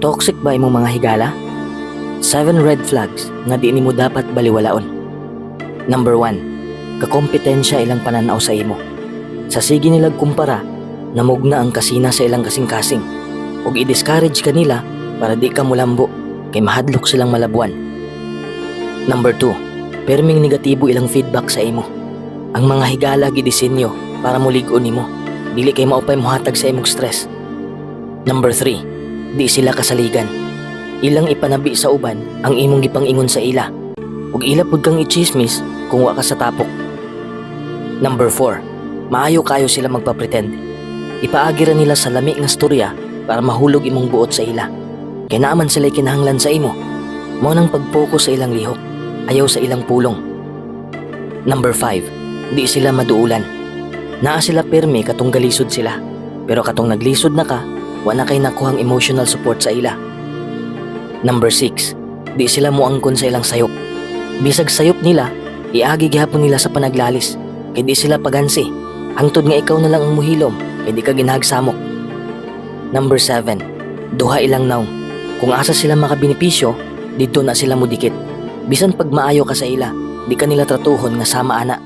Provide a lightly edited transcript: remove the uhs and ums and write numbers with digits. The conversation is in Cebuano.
Toxic ba imong mga higala? Seven red flags nga di nimo dapat baliwalaon. Number 1, kakompetensya ilang pananaw sa imo. Sa sige nilag kumpara, namugna ang kasina sa ilang kasing-kasing. Ug i-discourage ka nila para di ka mulambo kay mahadlok silang malabuan. Number 2, perming negatibo ilang feedback sa imo. Ang mga higala gidisenyo para mulig-on nimo. Dili kay mao pay mohatag sa imong stress. Number 3, di sila kasaligan. Ilang ipanabi sa uban ang imong gipang-ingon sa ila. Ug ila pud kang ichismis kung wa ka sa tapok. Number 4, maayo kayo sila magpa-pretend. Ipaagi ra nila sa lami nga storya para mahulog imong buot sa ila. Kay naa man sila kinahanglan sa imo. Mao nang pag-focus sa ilang lihok, ayaw sa ilang pulong. Number 5, di sila maduulan. Naa sila pirmi katong galisod sila. Pero katong naglisod na ka, wa na kay nakuhang emotional support sa ila. Number 6, di sila muangkon sa ilang sayop. Bisag sayop nila, iagi gihapon nila sa panaglalis. Kay di sila pagansi. Hangtod nga ikaw na lang ang muhilom, kay di ka ginahagsamok. Number 7, duha ilang nawong. Kung asa sila makabenepisyo, didto na sila mudikit. Bisan pag maayo ka sa ila, di ka nila tratuhon nga sama ana.